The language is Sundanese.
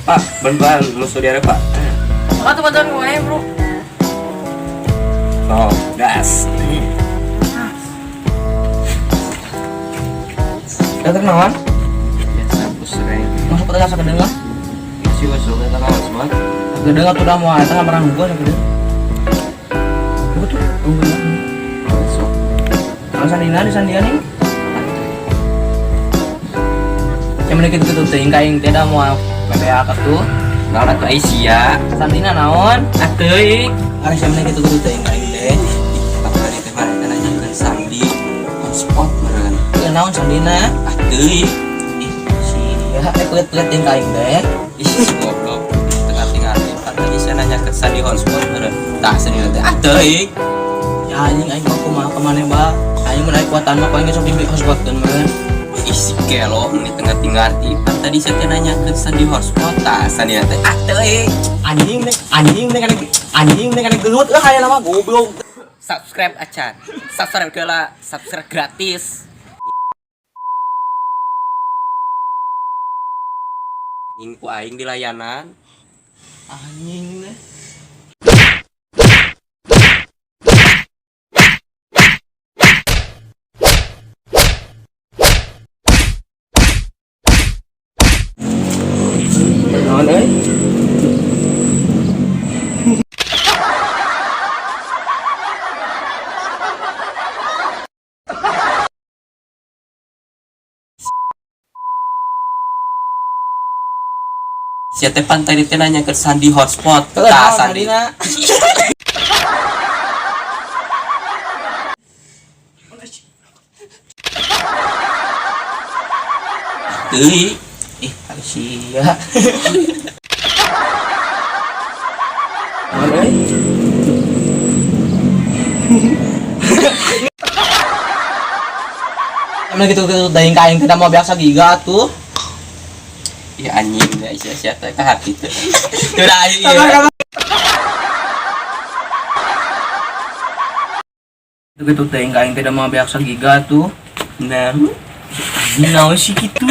Pak, bantuan musuh diare, Pak. Apa tuh bantuan gue, bro? Oh, gas. Datang nawan? Biasa busreng. Masuk ke tengah sakedeung lah. Isi masuk ke tengah semua. Sakedeung atuh da moal eta marang gua sakedeung. Apa tuh? Tunggu ya. Masuk. Kalau sandina di sandian nih. Yang mana kitu-kitu teuing ka aing teh da moal PBA ka tuh. Naon atuh ai sia? Sandina naon? Atuh. Ari sia mana kitu-kitu teuing ka aing teh. Pak tadi teh mereka nanyakeun sandi hotspot meureun. Teu naon sandina? Atuh. Ih, sia pelit-pelit teuing ka aing teh. Ih, goblok. Tengah tinggal Pak tadi saya nanyakeun sandi hotspot meureun. Tah sandi teh atuh. Ya anjing aing mah kumaha ka maneh ba? Aing mun aya kuatan mah paling sok di hotspotkeun meureun. Ih, si gelo ini tengah tinggal Pak tadi saya teh nanyakeun sandi hotspot. Tah sandi teh atuh. Anjing nih, anjing nih kan anjing nih kan gelut lah aya nama goblok. Subscribe acan. Subscribe lah, subscribe gratis. Anjing ku aing di layanan. Anjing nih. Naon euy? Sia teh pan tadi teh nanya ke sandi hotspot. Tah Tah sandi. sandina. Teuing. Ih, ari sia. Naon euy? Emang gitu-gitu teuing ka aing teh da moal biasa giga atuh. Ih anjing da sia sia teh ka hati teh. Teu da aing ieu. Gitu teuing ka aing teh da moal biasa giga atuh. Nah, Anjing naon sih kitu?